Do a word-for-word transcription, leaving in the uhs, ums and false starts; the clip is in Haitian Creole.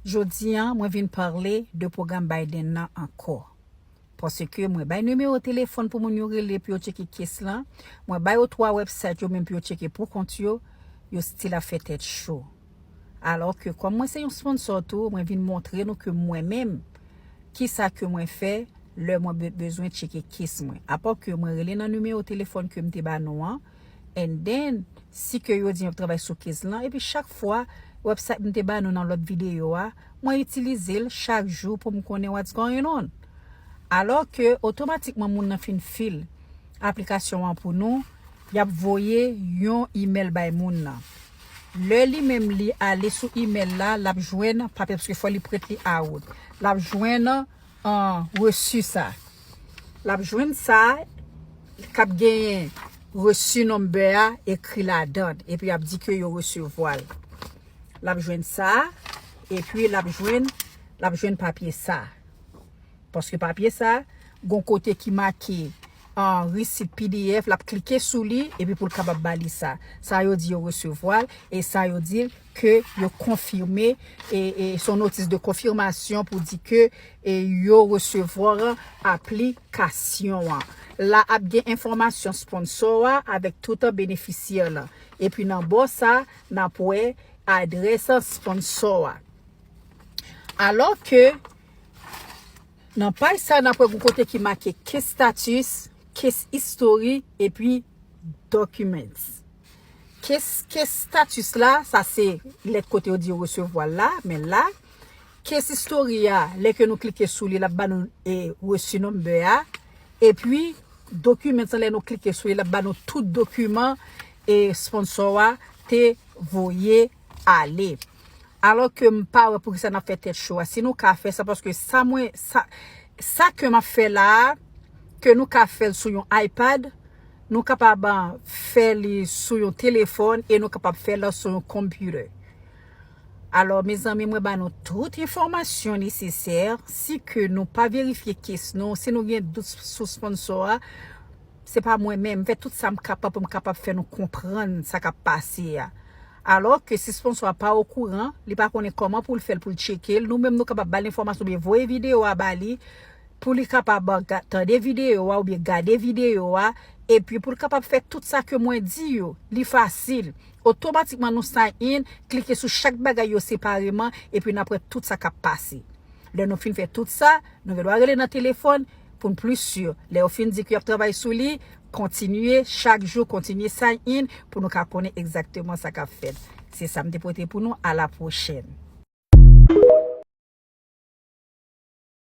Jodi a, mwen vin pale de pwogram Biden nan ankò. Paske mwen bay nimewo telefòn pou moun yo rele pou yo tcheke case lan. Mwen bay yo twa website yo menm pou yo tcheke pou kont yo. Yo still ap fè tèt cho. Alò ke kòm mwen se yon sponsor tou, mwen vin montre nou ke mwen menm, kisa ke mwen fè lè mwen be- bezwen tcheke case mwen. Apa ke mwen rele nan nimewo telefòn ke m te ba nou an, and then, si ke yo di yo ap travay sou case lan, epi chak fwa, website m te ba nou nan lòt videyo a, mwen itilize l chak jou pou m konnen what's going on. Alò ke otomatikman moun nan fin fill aplikasyon an pou nou, y ap voye yon email bay moun nan. Lè li menm li ale sou email la, l ap jwenn papye, paske fò li print li out. L ap jwenn an resi sa. L ap jwenn sa k ap genyen resi number a ekri ladan l, epi y ap di ke yo resevwa l. L ap jwenn sa, epi l ap jwenn, l ap jwenn papye sa. Paske papye sa, gon kote ki make an receipt P D F, l ap klike sou li, epi pou l kapab ba li sa. Sa yo di yo resevwa l, e sa yo di l ke yo konfime, e, e se yon notis de konfimasyon pou di ke, e yo resevwa aplikasyon an. La ap gen enfòmasyon sponsor a avèk tout benefisyè lan. Epi nan bò sa, n ap wè adrès sponsor a. Alò ke nan paj sa, n ap wè gon kote ki make case status, case history, epi documents. Case, case status la, sa se lèt kote yo di yo resevwa l la, men la, case history a, lè ke nou klike sou li, l ap ba nou, e, resi number a, epi documents an, lè nou klike sou li, l ap ba nou tout dokiman, e, sponsor a te voye ale. Alò ke m pa wè poukisa n ap fè tèt cho a. Si nou ka fè sa, paske sa mwen, sa, sa ke m ap fè la a, ke nou ka fè l sou yon iPad, nou kapab, ah, fè li sou yon telefòn e nou kapab fè l sou yon computer. Alò, mezanmi, mwen ba nou tout enfòmasyon nesesè. Si ke nou pa verifye case nou, si nou gen dout sou sponsor a, se pa mwen menm, m fè tout sa m kapab pou m kapab fè nou konprann sa k ap pase a. Alò ke si sponsor a pa okouran, li pa konnen kòman pou l fè l pou l tcheke l, nou menm nou kapab ba l enfòmasyon oubyen voye videyo a ba li, pou li kapab ga- tande videyo a oubyen gade videyo a, epi pou l kapab fè tout sa ke mwen di yo, li fasil. Otomatikman nou sign in, klike sou chak bagay yo separeman, epi n ap wè tout sa k ap pase. Lè nou fin fè tout sa, nou gen dwa rele nan telefòn pou n plis si. Lè yo fin di ke y ap travay sou li, kontinye chak jou, kontinye sign in pou nou ka konnen egzakteman sa k ap fèt. Se sa m te pote pou nou. A la pwochèn.